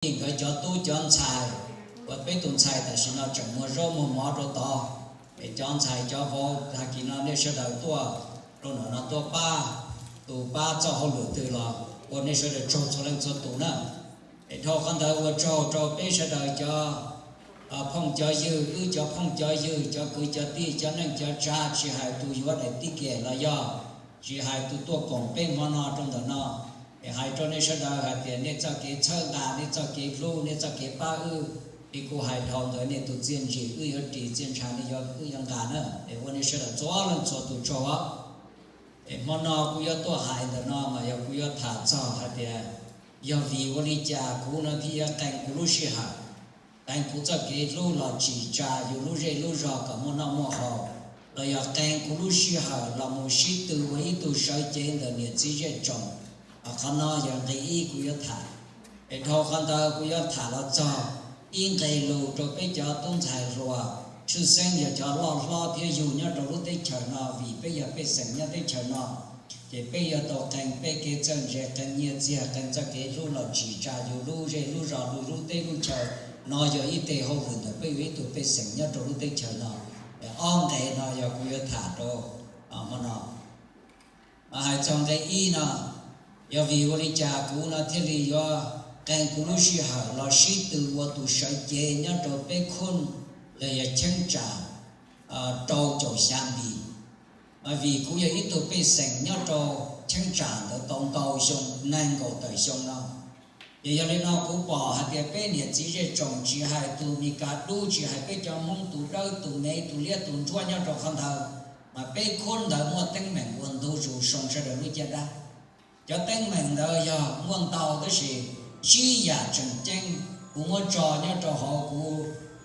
Ib nkawd cov tub cov ntxhais, uas peb tus ntxhais tam sim no tseem muag zaub muag mov rau tod, es cov ntxhais cov vauv tag kis no nej sawv daws tuaj rau ntawm no tuaj pab, tus pab txoj hauj lwm twg los ua nej sawv daws tsaug txhua leej txhua tus na. Es dhau qhov ntawd ua tsaug rau peb sawv daws cov phooj cov ywg, wb cov phooj cov ywg, cov kwv cov tij, cov neej cov tsav, tsis hais tus yuav daim ticket los yog tsis hais tus tuaj koom peb hmo no rau ntawm no. Es hais rau nej sawv daws hais tias nej txoj kev txhawb nqa, nej txoj kev hlub, nej txoj kev pab wb, li kuv hais dhau ntawd nej tus txiaj ntsim wb yuav ris, txiaj ntsha nej yuav, wb yuav nqa na. Es ua nej sawv daws txhua leej txhua tus tsaug os. Es hmo no kuv yuav tuaj hais ntawm no mas yog kuv yuav tham txog hais tias yog vim ua li cas kuv no thiaj yuav qee kuv lub sij hawm, qee kuv txoj kev hlub los tsim tsa yus lub zej lub zog kom muaj noj muaj haus, los yog qee kuv lub sij hawm los mus sib tw ua ib tug sawv cev ntawm niam txiv zej tsoom. Qhov no yog nqe ib kuv yuav tham. Es dhau qhov ntawd kuv yuav tham los txog ib nqe lus rau peb cov tub ntxhais hluas, tshwj xeeb yog cov loj hlob thiab yug nyob rau lub teb chaws no, vim peb yog pej xeem nyob teb chaws no, ces peb yuav tau qee peb kev txawj ntse, qee nyiaj txiag, qee txoj kev hlub los tsim tsa yus lub zej lub zog, lub lub teb lub chaws. No yog ib teg hauj lwm ntawm peb yog ib tug pej xeem nyob rau lub teb chaws no. Ob nqe no yog kuv yuav tham rau hmo no. Mas hais txog nqe ib no, yog vim ua li cas kuv no thiaj li yuav qee kuv lub sij hawm los sib tw ua tus sawv cev nyob rau peb khub los yog cheeb tsam rau caum xya npis. Mas vim kuv yog ib tug pej xeem nyob rau cheeb tsam ntawd tau ntau xyoo, nees nkaum tawm xyoo no, ces yog li no kuv pom hais tias peb niam txiv zej tsoom, tsis hais tus Mis Kas dub, tsis hais peb cov Hmoob tus dawb tus me tus liab tus nruab nyob rau qhov ntawd, mas peb khub ntawd muaj teeb meem uas ntu zus soo sawv daws lub caj dab. Cov teeb meem ntawd yog muaj ntau tab sis sib yam tseem ceeb kuv muab tso nyob rau hauv kuv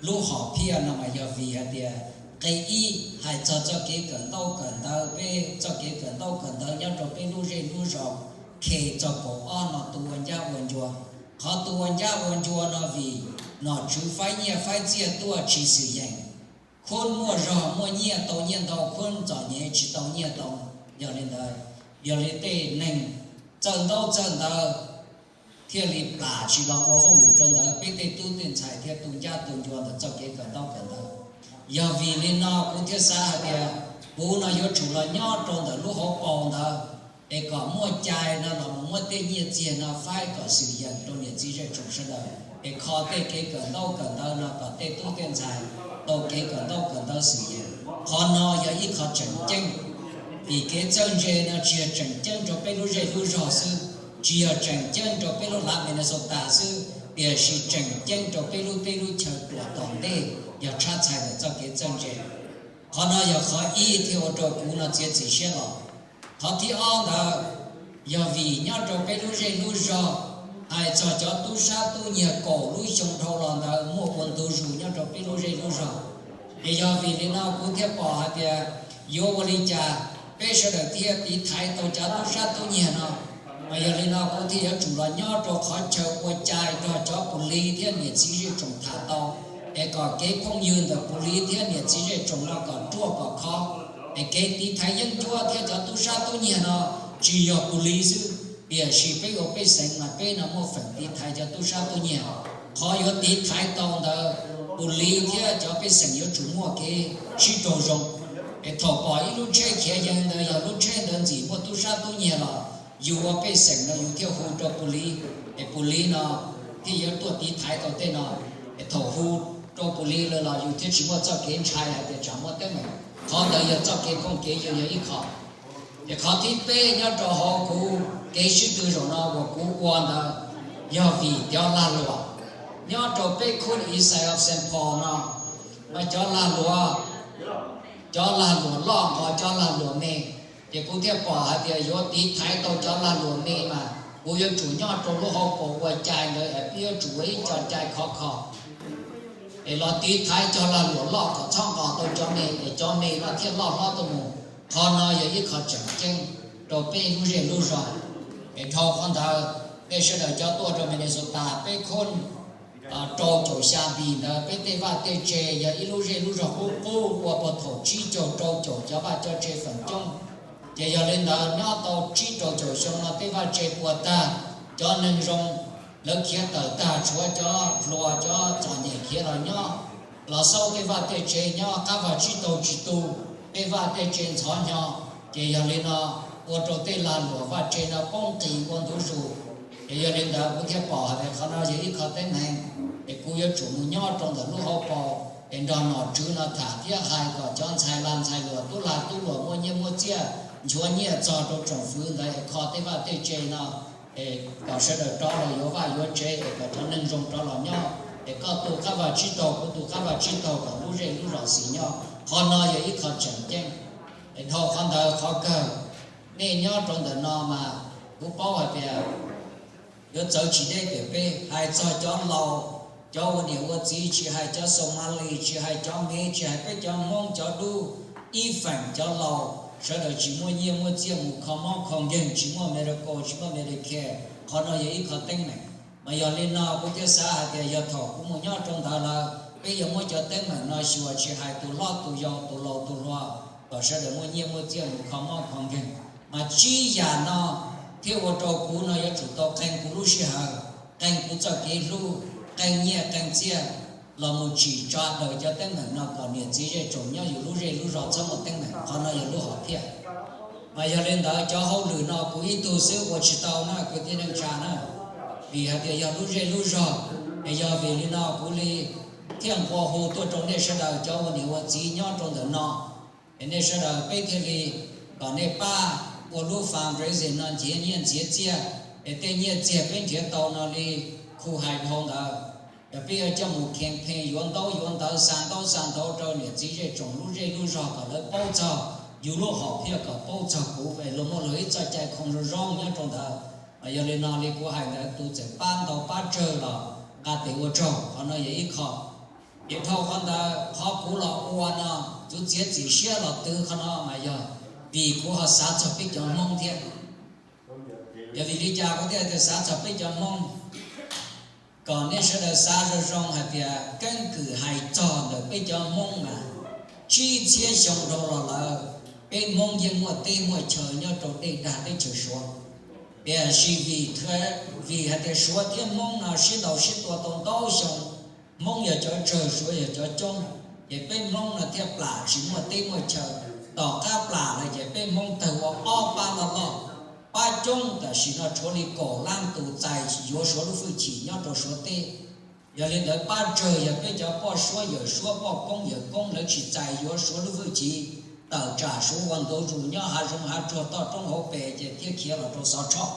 lub hom phiaj no mas yog vim hais tias nqe ib hais txog txoj kev kawm ntaub kawm ntawv, peb txoj kev kawm ntaub kawm ntawv nyob rau peb lub zej lub zos, khes txog kaum ob no tu ua ncab ua ncua. Qhov tu ua ncab ua ncua no vim nom tswv faib nyiaj faib txiaj tuaj tsis xwm yeem, khub muaj zog muaj nyiaj tau nyiaj ntau, khub txom nyem tsis tau nyiaj tau. Yog li ntawd, yog li tej neeg txawj ntaub txawj ntawv thiaj li plam tsis los ua hauj lwm rau ntawd, peb tej tub tej ntxhais thiaj tu ncab tu ncua ntawm txoj kev kawm ntaub kawm ntawv. Yog vim li no kuv thiaj xav hais tias kuv no yuav tsum los nyob rau ntawm lub hauv paus ntawd, es kom muaj cai no los mus muab tej nyiaj txiag no faib kom xwm yeem rau niam txiv zej tsoom sawv daws, es kho tej kev kawm ntaub kawm ntawv no kom tej tub tej ntxhais tau kev kawm ntaub kawm ntawv xwm yeem. Qhov no yog ib qho tseem ceeb, vim kev txawj ntse no tsis yog tseem ceeb rau peb lub zej lub zog xwb, tsis yog tseem ceeb rau peb lub lav Minnesota xwb, tiam sis tseem ceeb rau peb lub teb lub chaw tuam tom ntej, yog tshab txhais ntawm txoj kev txawj ntse. Qhov no yog qhov ib thiaj ua rau kuv no txiav txim siab los. Qhov thib ob ntawd, yog vim nyob rau peb lub zej lub zog, hais txog cov tub sab tub nyiag kaum lub xyoo dhau los ntawd muaj ua ntu zus nyob rau peb lub zej lub zog. Ces yog vim li no kuv thiaj pom hais tias yuav ua li cas peb sawv daws thiaj tiv thaiv tau cov tub sab tub nyiag no. Mas yog li no kuv thiaj yuav tsum los nyob rau qhov chaw ua cai nrog cov pus lis thiab niam txiv zej tsoom tham tau, es kom kev phooj ywg ntawm pus lis thiab niam txiv zej tsoom no kom ruaj kom khov, es kev tiv thaiv yeeb ncuab thiab cov tub sab tub nyiag no tsis yog pus lis xwb, tiam sis peb ua pej xeem mas peb no muaj feem tiv thaiv cov tub sab tub nyiag. Qhov yuav tiv thaiv tau ntawd, pus lis thiab cov pej xeem yuav tsum muaj kev sib raug zoo. Es thaum pom ib lub tsheb khiav yees ntawd, yog lub tsheb ntawd ntxim muaj tub sab tub nyiag los yus ua pej xeem no yus thiaj hu rau pus lis, es pus lis no thiaj yuav tuaj tiv thaiv tau tej no. Es thaum hu rau pus lis lawm los yus thiaj tsis muaj txoj kev ntshai hais tias tsam muaj teeb meem. Qhov ntawd yog txoj kev phooj kev ywg yog ib qho. Ces qhov thib peb nyob rau hauv kuv kev sib tw zaum no uas kuv ua ntawd, yog vim cov lag luam nyob rau peb khub Eastside of Saint Paul no, mas cov lag luam, cov lag luam loj nqos cov lag luam me. Ces kuv thiaj pom hais tias yuav tiv thaiv tau cov lag luam me mas kuv yuav tsum nyob rau lub hauv paus ua cai ntawd, es peb yuav tsum ua ib co cai khov kho, es los tiv thaiv cov lag luam loj kom txhob nqos tau cov me, es cov me no thiaj loj hlob tuaj mus. Qhov no yog ib qho tseem ceeb rau peb lub zej lub zog. Es dhau qhov ntawd, peb sawv daws cov tuaj rau Minnesota, peb khub rau caum xya npis ntawd, peb tej vaj tej tse yog ib lub zej lub zog qub qub ua puag thaum tsib caug rau caum cov vaj cov tse feem coob. Ces yog li ntawd nyob tau tsib rau caum xyoo no tej vaj tse puas tag, cov neeg zoo lawv khiav tawm tag, tshuav cov hluas cov txom nyem khiav los nyob, los xauj tej vaj tej tsev nyob, qab vag tsib taug tsis tu, tej vaj tej tsev ntxhov hnyo. Ces yog li no ua rau tej lag luam vaj tse no poob qis ua ntu zus. Ces yog li ntawd kuv thiaj pom hais tias qhov no yog ib qho teeb meem, es kuv yuav tsum mus nyob rau ntawm lub hauv paus es nrog nom tswv no tham thiab hais kom cov ntxhais lag ntxhais luam, tub lag tub luam muaj nyiaj muaj txiaj, nchuav nyiaj txog rau tsoom fwv ntawd es kho tej vaj tej tsev no, es kom sawv daws rov los yuav vaj yuav tsev, es kom cov neeg zoo rov los nyob, es koj tu qab vag tsib taug, kuv tu qab vag tsib taug, kom lub zej lub zos xis nyob. Qhov no yog ib qho tseem ceeb. Es dhau qhov ntawd qhov kawg, nej nyob rau ntawm no mas kuv paub hais tias yuav txawv tsis deb tias peb hais txog cov laus, cov ua niam ua txiv, tsis hais cov Somali, tsis hais cov Mev, tsis hais peb cov Hmoob cov dub, ib feem cov laus sawv daws tsis muaj nyiaj muaj txiaj mus kho mob kho nkeeg, tsis muaj medical, tsis muaj Medicare. Qhov no yog ib qho teeb meem. Mas yog li no kuv thiaj xav hais tias yog thaum kuv mus nyob rau ntawd lawm, peb yuav muab cov teeb meem no xyuas, tsis hais tus hlob tus yau, tus laus tus hluas, kom sawv daws muaj nyiaj muaj txiaj mus kho mob kho nkeeg. Mas tsib yam no thiaj ua rau kuv no yuav tsum tau qee kuv lub sij hawm, qee kuv txoj kev hlub, qee nyiaj qee txiaj los mus tsim tsa daws cov teeb meem no kom niam txiv zej tsoom nyob yus lub zej lub zos txhob muaj teeb meem. Qhov no yog lub hom phiaj. Mas yog li ntawd cov hauj lwm no kuv ib tug xwb ua tsis tau na kwv tij neej tsa na, vim hais tias yog lub zej lub zog. Es yog vim li no kuv li thiaj nqua hu tuaj rau nej sawv daws cov ua niam ua txiv nyob rau ntawm no, es nej sawv daws peb thiaj li kom nej pab ua lub fundraising no nrhiav nyiaj nrhiav txiaj, es tej nyiaj txiag peb nrhiav tau no li khu hais dhau ntawd, yog peb yuav coj mus campaign yuav ntaub yuav ntawv xa ntaub xa ntawv rau niam txiv zej tsoom lub zej lub zog kom lawv paub txog yus lub hom phiaj, kom paub txog kuv es luag muaj luag ib txoj cai khoo zoo zoo nyob rau ntawd. Mas yog li no li kuv hais ntawd, tus txawm pab ntau pab tsawg los nqa tes ua tsaug, qhov no yog ib qho. Ces dhau qhov ntawd qhov kuv los ua no, kuv txiav txim siab los twv qhov no mas yog vim kuv ho xav txog peb cov Hmoob thiab. Yog vim li cas kuv thiaj tias xav txog peb cov Hmoob? Kom nej sawv daws xav zoo zoo hais tias keeb kwm hais txog ntawm peb cov Hmoob mas tsib txhiab xyoo dhau los lawm, peb Hmoob yeej muaj teb muaj chaw nyob rau dej dag teb chaws Suav. Tiam sis vim, vim hais tias Suav thiab Hmoob no sib ntaus sib tua tau ntau xyoo, Hmoob yog cov tsawg, Suav yog cov coob, ces peb Hmoob no thiaj plam tsis muaj teb muaj chaw. Tom qab plam lawm ces peb Hmoob tawg ua ob pab loj loj, pab coob tam sim no tshuav li kaum lab tus txais yuav Suav lub hwj chim nyob rau Suav teb. Yog li ntawd pab tsawg yog peb cov poj suab yawm suab, poj koob yawm koob, lawv tsis txais yuav Suav lub hwj chim, tawm tsam Suav ua ntu zus nyob hav zoov hav tsuag toj roob hauv pes ces thiaj khiav los rau Xov Tshoj.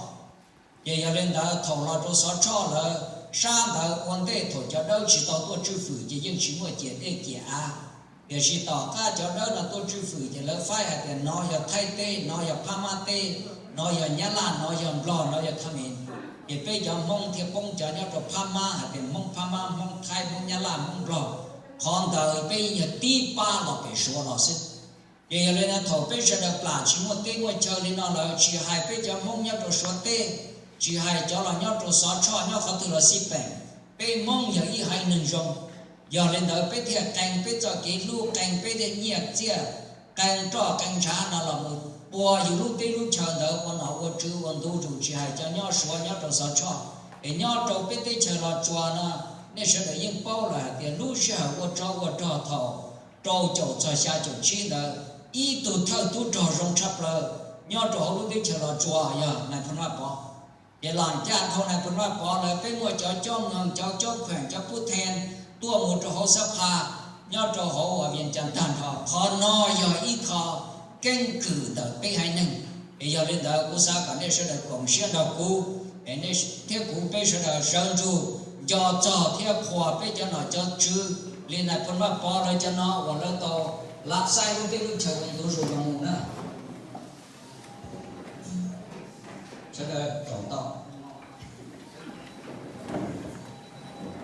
Ces yog li ntawd thaum los rau Xov Tshoj lawm, sab ntawd ua ntej thaum cov dawb tsis tau tuaj tswj fwm ces yeej tsis muaj ciam dej ciam av. Tiam sis tom qab cov dawb no tuaj tswj fwm ces lawv faib hais tias nov yog Thaib teb, nov yog Phab Mab teb, nov yog Nyab Laj, nov yog Nplog, nov yog Khab Mes. Ces peb cov Hmoob thiaj poob cov nyob rau Phab Mab, hais tias Hmoob Phab Mab, Hmoob Thaib, Hmoob Nyab Laj, Hmoob Nplog. Qhov ntawd peb yog tib pab los pem Suav los xwb. Ces yog li no thaum peb sawv daws plam tsis muaj teb muaj chaw li no lawm, tsis hais peb cov Hmoob nyob rau Suav teb, tsis hais cov los nyob rau Xov Tshoj, nyob qhov twg los xij peem, peb Hmoob yog ib haiv neeg zoo. Yog li ntawd peb thiaj qee peb txoj kev hlub, qee peb tej nyiaj txiaj, qee roj qee ntshav no los mus ua yus lub teb lub chaw ntawd ua nom ua tswv ua ntu zus, tsis hais cov nyob Suav nyob rau Xov Tshoj. Es nyob rau peb teb chaws Los Tsuas no, nej sawv daws yeej paub lawm hais tias lub sij hawm ua tsov ua rog thaum rau caum txog xya caum tsib ntawd, ib tug thawj tub rog zoo tshaj plaws nyob rau hauv lub teb chaws Los Tsuas yog nais phoo Vaj Pov. Ces los ncaj dhau nais phoo Vaj Pov lawm, peb muaj cov cob moos, cov cob kheem, cov pub then tuaj mus rau hauv xab pha nyob rau hauv Vias Cas tag nrho. Qhov no yog ib qho keeb kwm ntawm peb haiv neeg. Es yog li ntawd kuv xav kom nej sawv daws koom siab nrog kuv, es nej thiab kuv peb sawv daws sawv ntsug nco txog thiab qhuas peb cov nom cov tswv li nais phoo Vaj Pov lawv cov no uas lawv tau lav xaib lub teb lub chaw ua ntu zus los mus na. Sawv daws koom tau.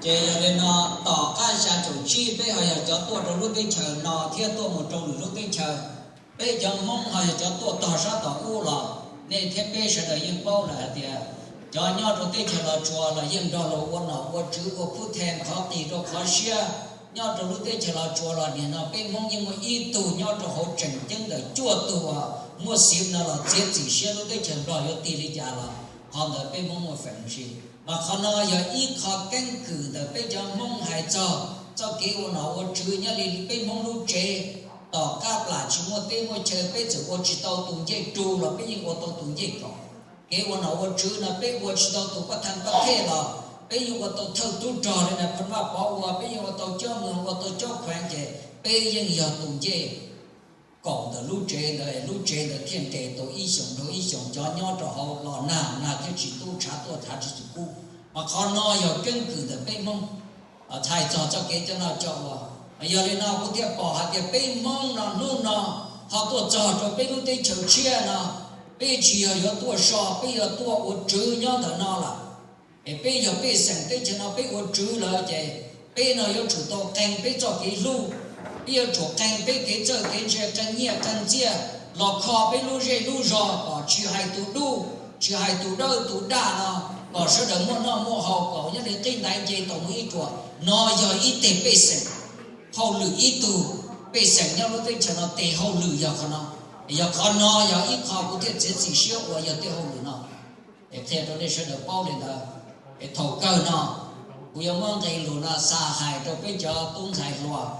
Ces yog li no, tom qab xya caum tsib peb ho yog cov tuaj rau lub teb chaws no thiab tuaj mus rau lwm lub teb chaws. Peb cov Hmoob ho yog cov tuaj tog sab tom ub los, nej thiab peb sawv daws yeej paub lawm hais tias cov nyob rau teb chaws Los Tsuas los yeej nrog luag ua nom ua tswv ua pub then qhov qis rau qhov siab. Nyob rau lub teb chaws Los Tsuas los nim no peb Hmoob yeej muaj ib tug nyob rau hauv tseem ceeb ntawm cuaj tug uas muaj xiv no los txiav txim siab lub teb chaws Nplog yuav tig li cas los qhov ntawd peb Hmoob muaj feem ntsis. Mas qhov no yog ib qho keeb kwm ntawm peb cov Hmoob hais txog txoj kev ua nom ua tswv nyob li peb Hmoob lub tsev. Tom qab plam tsis muaj teb muaj chaw, peb txawm ua tsis tau tus ncej rug los peb yeej ua tau tus ncej kaum. Kev ua nom ua tswv no peb ua tsis tau tus paj thaj paj thej los peb yeej ua tau thawj tub rog li na Phaj Vaj Pov ua, peb yeej ua tau cob mws, ua tau cob khueev, ces peb yeej yog tus ncej kaum ntawm lub tsev ntawd, lub tsev ntawd thiaj nres tau ib xyoos dhau ib xyoos, cov nyob rau hauv los nag nag thiab tsis ntub, tshav tuaj tshav tsis kub. Mas qhov no yog keeb kwm ntawm peb Hmoob txhais txog txoj kev coj noj coj ua. Mas yog li no kuv thiaj pom hais tias peb Hmoob no hnub no ho tuaj txog rau peb lub teb chaws tshiab no, peb tsis yog yuav tuaj so, peb yog tuaj ua tswv nyob ntawm no lawm. Es peb yog pej xeem teb chaws no peb ua tswv lawm ces peb no yuav tsum tau qee peb txoj kev hlub, peb yuav tsum qee peb kev txawj kev ntse, qee nyiaj qee txiaj los kho peb lub zej lub zog, kom tsis hais tus dub, tsis hais tus dawb tus daj no, kom sawv daws muaj noj muaj haus, kom nyob li qib ntaiv nce tau mus ib ruam. No yog ib teg pej xeem hauj lwm, ib tug pej xeem nyob lub teb chaws no tes hauj lwm yog qhov no. Yog qhov no yog ib qho kuv thiaj txiav txim siab ua yog tej hauj lwm no. Es qhia rau nej sawv daws paub li ntawd. Es thaum kawg no kuv yuav muab nqe lus no xa hais rau peb cov tub ntxhais hluas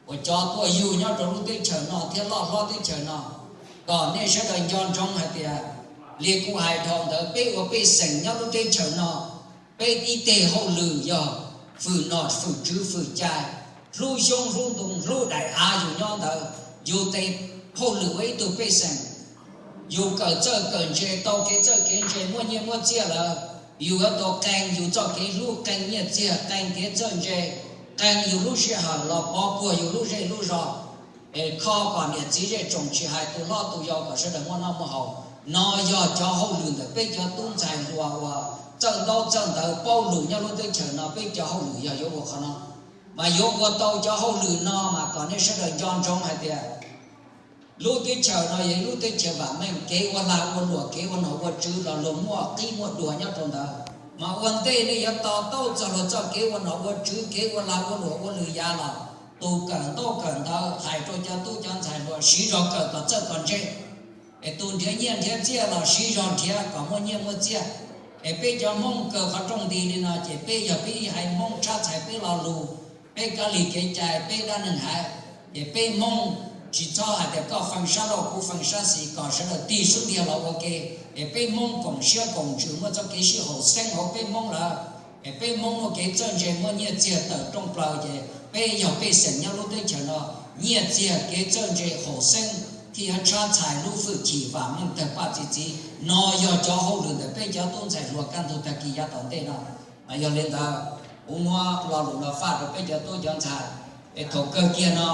uas cov tuaj yug nyob rau lub teb chaws no thiab loj hlob teb chaws no, kom nej sawv daws nco ntsoov hais tias li kuv hais dhau ntawd, peb ua pej xeem nyob lub teb chaws no, peb ib teg hauj lwm yog fwm nom fwm tswv fwm cai, hlub xyoob hlub ntoo hlub daim av yus nyob ntawd. Yus tes hauj lwm ua ib tug pej xeem, yus kawm txawj kawm ntse, tau kev txawj kev ntse, muaj nyiaj muaj txiaj lawm, yus yuav tau qee yus txoj kev hlub, qee nyiaj txiag, qee kev txawj ntse, qee yus lub sij hawm los pov puag yus lub zej lub zog, es kho kom niam txiv zej tsoom, tsis hais tus hlob tus yau, kom sawv daws muaj noj muaj haus. No yog cov hauj lwm ntawm peb cov tub ntxhais hluas uas txawj ntaub txawj ntawv paub lus nyob lub teb chaws no, peb cov hauj lwm yog yuav ua qhov no. Mas yuav ua tau cov hauj lwm no mas kom nej sawv daws nco ntsoov hais tias lub teb chaws no yog ib lub teb chaws vam meej, kev ua lag ua luam, kev ua nom ua tswv los luag muaj qib muaj dua nyob rau ntawd. Mas ua ntej nej yuav to taub txog luag txoj kev ua nom ua tswv, kev ua lag ua luam ua lwm yam los tus kawm ntaub kawm ntawv hais rau cov tub cov ntxhais hluas siv zog kawm kom txawj kom ntse. Es tus nrhiav nyiaj nrhiav txiaj los siv zog nrhiav kom muaj nyiaj muaj txiaj. Es peb cov Hmoob kaw qhov rooj nti li no ces peb yog peb ib haiv Hmoob tshab txhais peb lo lus, peb kab li kev cai, peb dab neeg haiv. Ces peb Hmoob tsis txhob hais tias koj feem sab laug kuv feem sab xis, kom sawv daws tig sub ntiag los ua ke. Es peb Hmoob koom siab koom ntsws, muaj txoj kev sib haum xeeb hauv peb Hmoob lawm. Es peb Hmoob muaj kev txawj ntse, muaj nyiaj txiag tawm rooj plaws, ces peb yog pej xeem nyob lub teb chaws no, nyiaj txiag kev txawj ntse haum xeeb thiaj yuav tshab txhais lub hwj chim vam meej tawg paj txi txiv. No yog cov hauj lwm ntawm peb cov tub ntxhais hluas kaj ntug tag kis yav tom ntej no. Mas yog li ntawd, kuv muab lo lus no faj rau peb cov tub cov ntxhais. Es thaum kawg kiag no,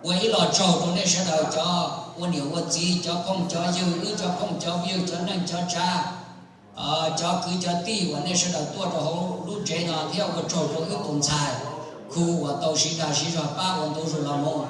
ua ib los tsaug rau nej sawv daws cov ua niam ua txiv, cov phooj cov ywg, wb cov phooj cov ywg, cov neej cov tsav, cov kwv cov tij uas nej sawv daws tuaj rau hauv lub tsev no thiab ua tsaug rau wb tus ntxhais Khu uas tau siv dag siv zog pab ua ntu zus los mus.